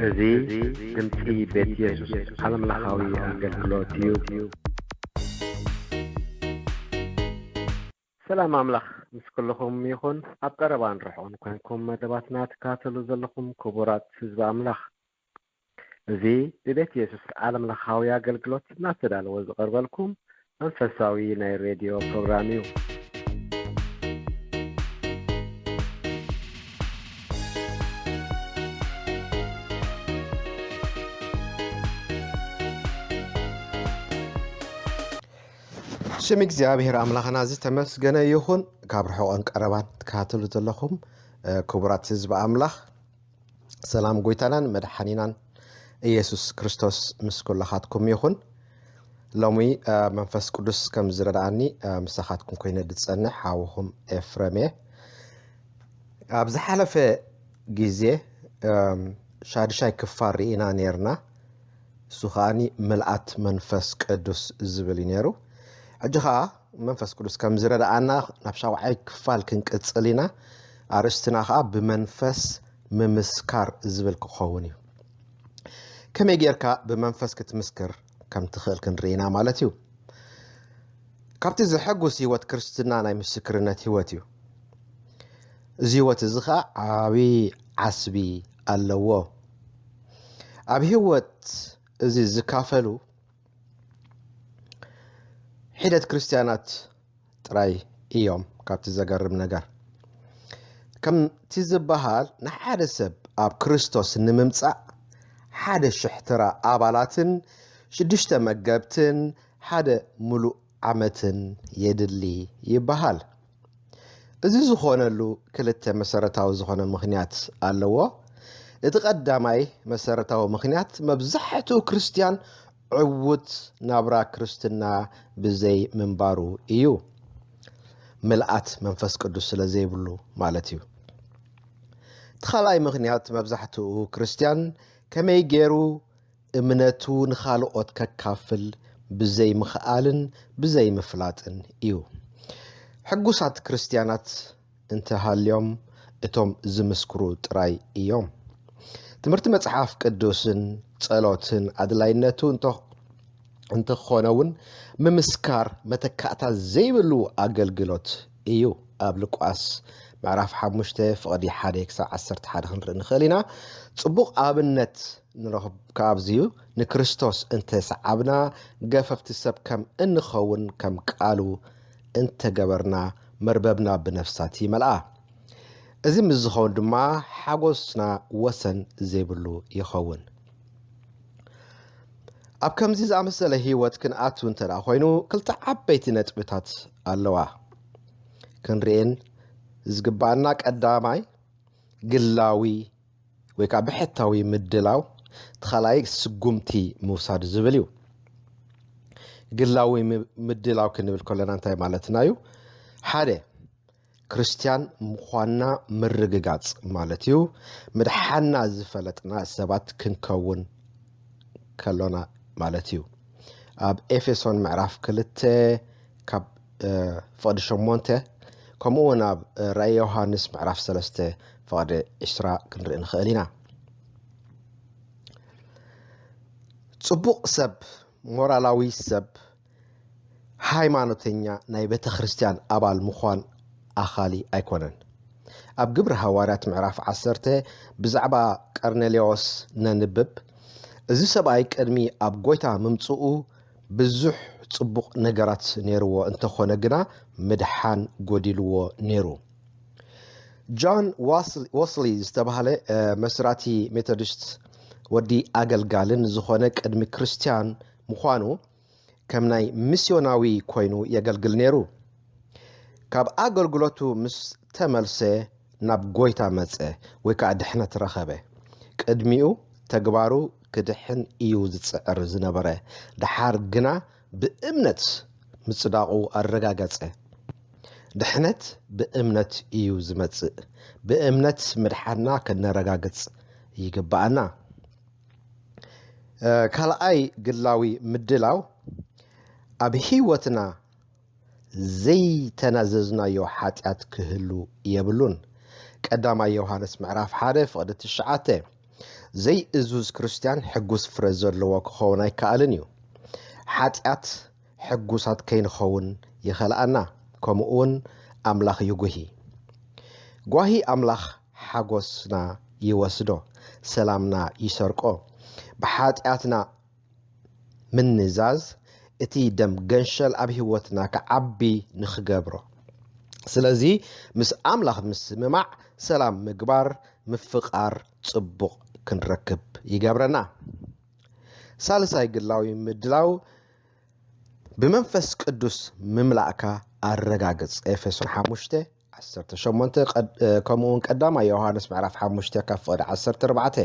እዚ ድምጺ ቤት የሱስ ዓለምለኻዊ ኣገልግሎት እዩ። ሰላም ኣምላኽ ምስ ኩልኹም ይኹን። ኣብ ቀረባን ርሑቕን ኮንኩም መደባትና ትከታተሉ ዘለኹም ክቡራት ህዝቢ ኣምላኽ፣ እዚ ብቤት የሱስ ዓለምለኻዊ ኣገልግሎት እናተዳለወ ዝቐርበልኩም መንፈሳዊ ናይ ሬድዮ ፕሮግራም እዩ። ሽም እግዚኣብሔር ኣምላኽና ዝተመስገነ ይኹን። ካብ ርሑቕን ቀረባን ትከታተሉ ዘለኹም፣ እ፣ ክቡራት ህዝቢ ኣምላኽ፣ ሰላም ጎይታናን መድሓኒናን ኢየሱስ ክርስቶስ ምስ ኩላኻትኩም ይኹን። ሎሚ፣ እ፣ መንፈስ ቅዱስ ከም ዝረድኣኒ፣ እ፣ ምሳኻትኩም ኮይነ ዝጸንሕ ሓውኹም ኤፍረም እየ። ኣብ ዝሓለፈ ግዜ፣ እም፣ ሻድሻይ ክፋል ርኢና ኔርና። እሱ ከኣኒ ምልኣት መንፈስ ቅዱስ ዝብል እዩ ኔሩ። ሕጂ ኸኣ መንፈስ ቅዱስ ከም ዝረድኣና ናብ ሻውዓይ ክፋል ክንቅጽል ኢና። ኣርእስትና ኸኣ ብመንፈስ ምምስካር ዝብል ክኸውን እዩ። ከመይ ጌርካ ብመንፈስ ክትምስክር ከም ትኽእል ክንርኢ ኢና ማለት እዩ። ካብቲ ዘሐጉስ ህይወት ክርስትና ናይ ምስክርነት ህይወት እዩ። እዚ ህይወት እዚ ኸኣ ዓቢ ዓስቢ ኣለዎ። ኣብ ህይወት እዚ ዝካፈሉ ሒደት ክርስትያናት ጥራይ እዮም። ካብቲ ዘገርም ነገር፣ ከምቲ ዝበሃል ንሓደ ሰብ ኣብ ክርስቶስ ንምምጻእ ሓደ ሽሕ ተራ ኣባላትን ሽዱሽተ መገብትን ሓደ ምሉእ ዓመትን የድሊ ይበሃል። እዚ ዝኾነሉ ክልተ መሰረታዊ ዝኾነ ምኽንያት ኣለዎ። እቲ ቀዳማይ መሰረታዊ ምኽንያት መብዛሕትኡ ክርስትያን ዕዉት ናብራ ክርስትና ብዘይ ምንባሩ እዩ። ምልኣት መንፈስ ቅዱስ ስለ ዘይብሉ ማለት እዩ። እቲ ካልኣይ ምኽንያት መብዛሕትኡ ክርስትያን ከመይ ገይሩ እምነቱ ንኻልኦት ከካፍል ብዘይ ምኽኣልን ብዘይ ምፍላጥን እዩ። ሕጉሳት ክርስትያናት እንተሃልዮም እቶም ዝምስክሩ ጥራይ እዮም። ትምህርቲ መጽሓፍ ቅዱስን ጸሎትን ኣድላይነቱ እንተ-፣ እንተኾነ እውን ምምስካር መተካእታ ዘይብሉ ኣገልግሎት እዩ። ኣብ ሉቃስ ምዕራፍ ሓሙሽተ ፍቕዲ ሓደ ክሳብ ዓሰርተ ሓደ ክንርኢ ንኽእል ኢና። ጽቡቕ ኣብነት ንረኽብ ካብዚ እዩ። ንክርስቶስ እንተሰዓብና ገፈፍቲ ሰብ ከም እንኸውን ከም ቃሉ እንተገበርና መርበብና ብነፍሳት ይመልኣ። እዚ ምስ ዝኸውን ድማ ሓጎስና ወሰን ዘይብሉ ይኸውን። ኣብ ከምዚ ዝኣመሰለ ህይወት ክንኣቱ እንተ ደኣ ኮይኑ ክልተ ዓበይቲ ነጥብታት ኣለዋ። ክንርእየን ዝግባኣና ቀዳማይ ግላዊ ወይ ከዓ ብሕታዊ ምድላው፣ እቲ ካልኣይ ስጉምቲ ምውሳድ ዝብል እዩ። ግላዊ ም-፣ ምድላው ክንብል ከለና እንታይ ማለትና እዩ? ሓደ፣ ክርስትያን ምዃንና ምርግጋጽ ማለት እዩ። ምድሓንና ዝፈለጥና ሰባት ክንከውን ከሎና ማለት እዩ። ኣብ ኤፌሶን ምዕራፍ ክልተ ካብ፣ እ፣ ፍቕዲ ሸሞንተ፣ ከምኡ እውን ኣብ፣ እ፣ ራእይ ዮሃንስ ምዕራፍ ሰለስተ ፍቕዲ ዕስራ ክንርኢ ንኽእል ኢና። ጽቡቕ ሰብ፣ ሞራላዊ ሰብ፣ ሃይማኖተኛ፣ ናይ ቤተ ክርስቲያን ኣባል ምዃን ኣኻሊ ኣይኮነን። ኣብ ግብሪ ሃዋርያት ምዕራፍ ዓሰርተ ብዛዕባ ቀርኔሌዎስ ነንብብ። እዚ ሰብኣይ ቅድሚ ኣብ ጐይታ ምምጽኡ ብዙሕ ጽቡቕ ነገራት ነይርዎ እንተኾነ ግና ምድሓን ጎዲልዎ ነይሩ። ጆን ዋስሊ፣ ወስሊ ዝተባህለ፣ እ፣ መስራቲ ሜቶዲስት ወዲ ኣገልጋልን ዝኾነ ቅድሚ ክርስትያን ምዃኑ ከም ናይ ሚስዮናዊ ኮይኑ የገልግል ነይሩ። ካብ ኣገልግሎቱ ምስ ተመልሰ ናብ ጐይታ መጸ ወይ ከኣ ድሕነት ረኸበ። ቅድሚኡ ተግባሩ ክድሕን እዩ ዝጽዕር ዝነበረ። ደሓር ግና ብእምነት ምጽዳቑ ኣረጋገጸ። ድሕነት ብእምነት እዩ ዝመጽእ። ብእምነት ምድሓንና ከነረጋግጽ ይግብኣና። እ፣ ካልኣይ ግላዊ ምድላው፣ ኣብ ህይወትና ዘይተናዘዝናዮ ሓጢኣት ክህሉ የብሉን። ቀዳማይ ዮሃንስ ምዕራፍ ሓደ ፍቕዲ ትሽዓተ። ዘይእዙዝ ክርስትያን ሕጉስ ፍረ ዘለዎ ክኸውን ኣይከኣልን እዩ። ሓጢኣት ሕጉሳት ከይንኸውን ይኸልኣና፣ ከምኡ እውን ኣምላኽ ይጉሂ። ጓሂ ኣምላኽ ሓጎስና ይወስዶ፣ ሰላምና ይሰርቆ። ብሓጢኣትና ምንዛዝ እቲ ደም ገንሸል ኣብ ህይወትና ክዓቢ ንኽገብሮ። ስለዚ ምስ ኣምላኽ ምስምማዕ፣ ሰላም ምግባር፣ ምፍቓር ጽቡቕ ክንረክብ ይገብረና። ሳልሳይ ግላዊ ምድላው ብመንፈስ ቅዱስ ምምላእካ ኣረጋግጽ። ኤፌሶን ሓሙሽተ ዓሰርተ ሸሞንተ፣ ከምኡ እውን ቀዳማይ ዮሃንስ ምዕራፍ ሓሙሽተ ካብ ፍቕዲ ዓሰርተ ኣርባዕተ።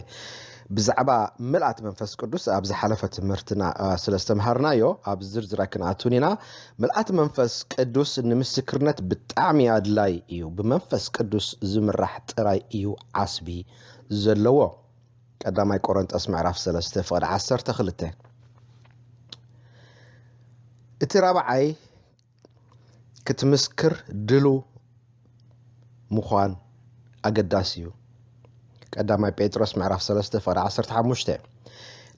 ብዛዕባ ምልኣት መንፈስ ቅዱስ ኣብ ዝሓለፈ ትምህርትና ስለ ዝተምሃርናዮ ኣብ ዝርዝር ኣይክንኣቱን ኢና። ምልኣት መንፈስ ቅዱስ ንምስክርነት ብጣዕሚ ኣድላይ እዩ። ብመንፈስ ቅዱስ ዝምራሕ ጥራይ እዩ ዓስቢ ዘለዎ። ቀዳማይ ቆሮንጦስ ምዕራፍ ሰለስተ ፍቕዲ ዓሰርተ ክልተ። እቲ ራብዓይ ክትምስክር ድሉ ምዃን ኣገዳሲ እዩ። ቀዳማይ ጴጥሮስ ምዕራፍ ሰለስተ ፍቕዲ ዓሰርተ ሓሙሽተ።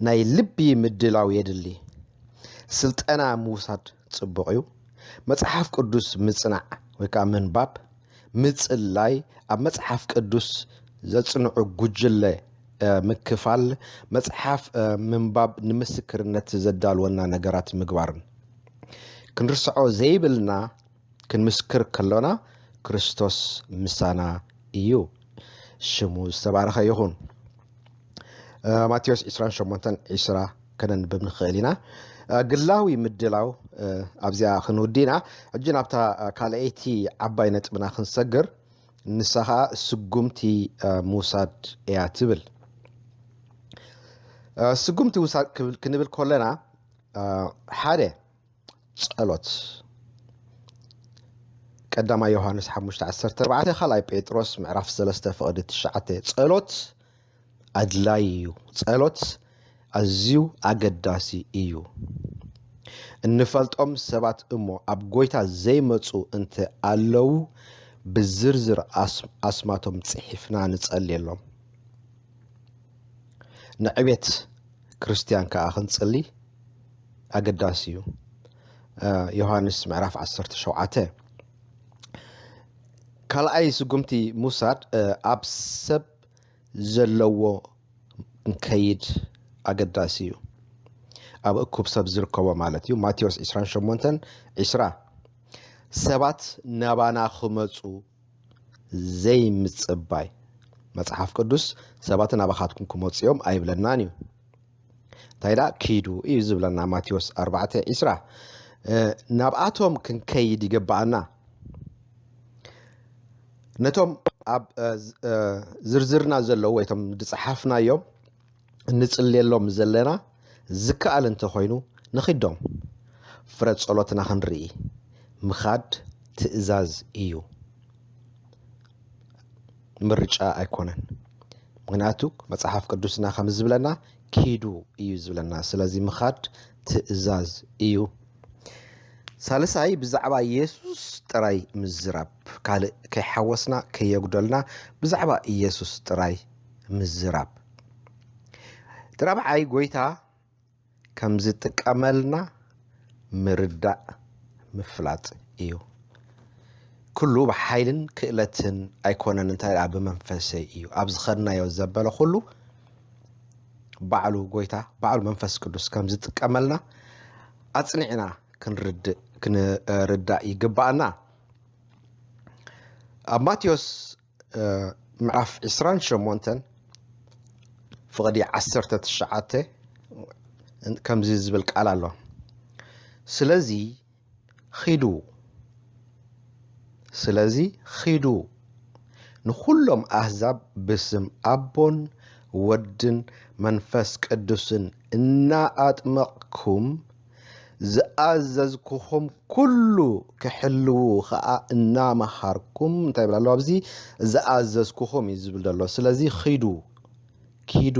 ናይ ልቢ ምድላው የድሊ። ስልጠና ምውሳድ ጽቡቕ እዩ። መጽሓፍ ቅዱስ ምጽናዕ ወይ ከዓ ምንባብ፣ ምጽላይ፣ ኣብ መጽሓፍ ቅዱስ ዘጽንዑ ጉጅለ ምክፋል፣ መጽሓፍ ምንባብ ንምስክርነት ዘዳልወና ነገራት ምግባርን። ክንርስዖ ዘይብልና፣ ክንምስክር ከሎና ክርስቶስ ምሳና እዩ። ሽሙ ዝተባረኸ ይኹን። ማቴዎስ ዕስራን ሸሞንተን ዕስራ ከነንብብ ንኽእል ኢና። ግላዊ ምድላው ኣብዚኣ ክንውዲ ኢና። ሕጂ ናብታ ካልኣይቲ ዓባይ ነጥብና ክንሰግር፣ ንሳ ኸኣ ስጉምቲ ምውሳድ እያ ትብል። ስጉምቲ ውሳድ ክንብል ከለና፣ ሓደ፣ ጸሎት። ቀዳማይ ዮሃንስ ሓሙሽተ ዓሰርተ ኣርባዕተ፣ ካልኣይ ጴጥሮስ ምዕራፍ ሰለስተ ፍቕዲ ትሽዓተ። ጸሎት ኣድላይ እዩ። ጸሎት ኣዝዩ ኣገዳሲ እዩ። እንፈልጦም ሰባት እሞ ኣብ ጐይታ ዘይመጹ እንተ ኣለዉ ብዝርዝር ኣስማቶም ጽሒፍና ንጸልየሎም። ንዕቤት ክርስትያን ከኣ ክንጽሊ ኣገዳሲ እዩ። ዮሃንስ ምዕራፍ ዓሰርተ ሸውዓተ። ካልኣይ ስጉምቲ ምውሳድ ኣብ ሰብ ዘለዎ ክንከይድ ኣገዳሲ እዩ። ኣብ እኩብ ሰብ ዝርከቦ ማለት እዩ። ማቴዎስ ዕስራን ሸሞንተን ዕስራ። ሰባት ናባና ክመጹ ዘይምጽባይ። መጽሓፍ ቅዱስ ሰባት ናባኻትኩም ክመጹ እዮም ኣይብለናን እዩ። እንታይ ደኣ ኪዱ እዩ ዝብለና ማቴዎስ ኣርባዕተ ዕስራ። ናብኣቶም ክንከይድ ይግብኣና። ነቶም ኣብ ዝርዝርና ዘለዉ ወይ እቶም ዝጸሓፍናዮም እንጽልየሎም ዘለና ዝከኣል እንተኾይኑ ንኺዶም ፍረ ጸሎትና ክንርኢ ምኻድ ትእዛዝ እዩ። ምርጫ ኣይኮነን። ምኽንያቱ መጽሓፍ ቅዱስና ከም ዝብለና ኪዱ እዩ ዝብለና። ስለዚ ምኻድ ትእዛዝ እዩ። ሳልሳይ ብዛዕባ የሱስ ጥራይ ምዝራብ፣ ካልእ ከይሓወስና ከየጉደልና ብዛዕባ ኢየሱስ ጥራይ ምዝራብ። እቲ ራብዓይ ጎይታ ከም ዝጥቀመልና ምርዳእ ምፍላጥ እዩ። ኩሉ ብሓይልን ክእለትን ኣይኮነን፣ እንታይ ደኣ ብመንፈሰይ እዩ። ኣብ ዝኸድናዮ ዘበለ ኩሉ ባዕሉ ጎይታ፣ ባዕሉ መንፈስ ቅዱስ ከም ዝጥቀመልና ኣጽኒዕና ክንርዳእ ይግብኣና። ኣብ ማቴዎስ ምዕራፍ ዕስራን ሸሞንተን ፍቕዲ ዓሰርተ ትሽዓተ ከምዚ ዝብል ቃል ኣሎ። ስለዚ ኺዱ፣ ስለዚ ኺዱ ንኹሎም ኣህዛብ ብስም ኣቦን ወድን መንፈስ ቅዱስን እናኣጥመቕኩም ዝኣዘዝኩኹም ኩሉ ክሕልዉ ኸኣ እናመሃርኩም፣ እንታይ ይብል ኣሎ ኣብዚ? ዝኣዘዝኩኹም እዩ ዝብል ዘሎ። ስለዚ ኺዱ፣ ኪዱ፣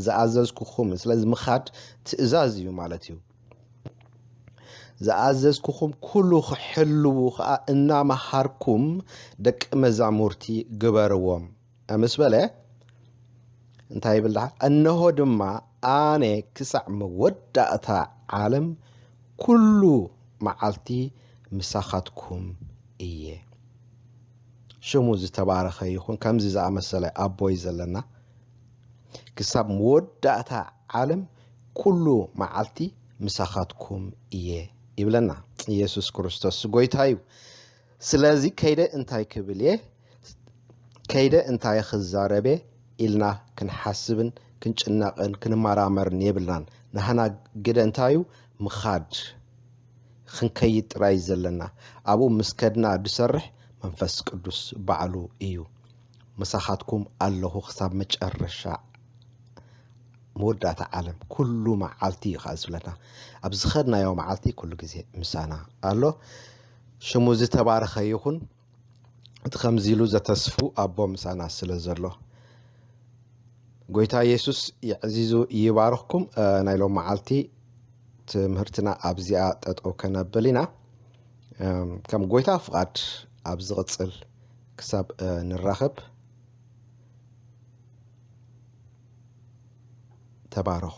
ዝኣዘዝኩኹም። ስለዚ ምኻድ ትእዛዝ እዩ ማለት እዩ። ዝኣዘዝኩኹም ኩሉ ክሕልዉ ኸኣ እናመሃርኩም ደቂ መዛሙርቲ ግበርዎም ምስ በለ፣ እንታይ ይብል ደሓር? "እነሆ ድማ ኣነ ክሳዕ መወዳእታ ዓለም ኩሉ መዓልቲ ምሳኻትኩም እየ." ሽሙ ዝተባረኸ ይኹን። ከምዚ ዝኣመሰለ ኣቦይ ዘለና፣ ክሳብ መወዳእታ ዓለም ኩሉ መዓልቲ ምሳኻትኩም እየ ይብለና። ኢየሱስ ክርስቶስ ጎይታ እዩ። ስለዚ ከይደ እንታይ ክብል እየ፣ ከይደ እንታይ ክዛረብ እየ ኢልና ክንሓስብን ክንጭነቕን ክንመራመርን የብልናን። ናህና ግደ እንታይ እዩ? ምኻድ፣ ክንከይድ ጥራይ እዩ ዘለና። ኣብኡ ምስ ከድና ዝሰርሕ መንፈስ ቅዱስ ባዕሉ እዩ። "ምሳኻትኩም ኣለኹ ክሳብ መጨረሻ መወዳእታ ዓለም፣ ኩሉ መዓልቲ" እዩ ኸዓ ዝብለና። ኣብ ዝኸድናዮ መዓልቲ ኩሉ ግዜ ምሳና ኣሎ። ሽሙ ዝተባረኸ ይኹን። እቲ ከምዚ ኢሉ ዘተስፉ ኣቦ ምሳና ስለ ዘሎ፣ ጎይታ ኢየሱስ የዕዚዙ ይባርኽኩም። እ፣ ናይ ሎም መዓልቲ ትምህርትና ኣብዚኣ ጠጠው ከነብል ኢና። እም፣ ከም ጎይታ ፍቓድ ኣብ ዝቕጽል ክሳብ፣ እ፣ ንራኸብ፣ ተባረኹ።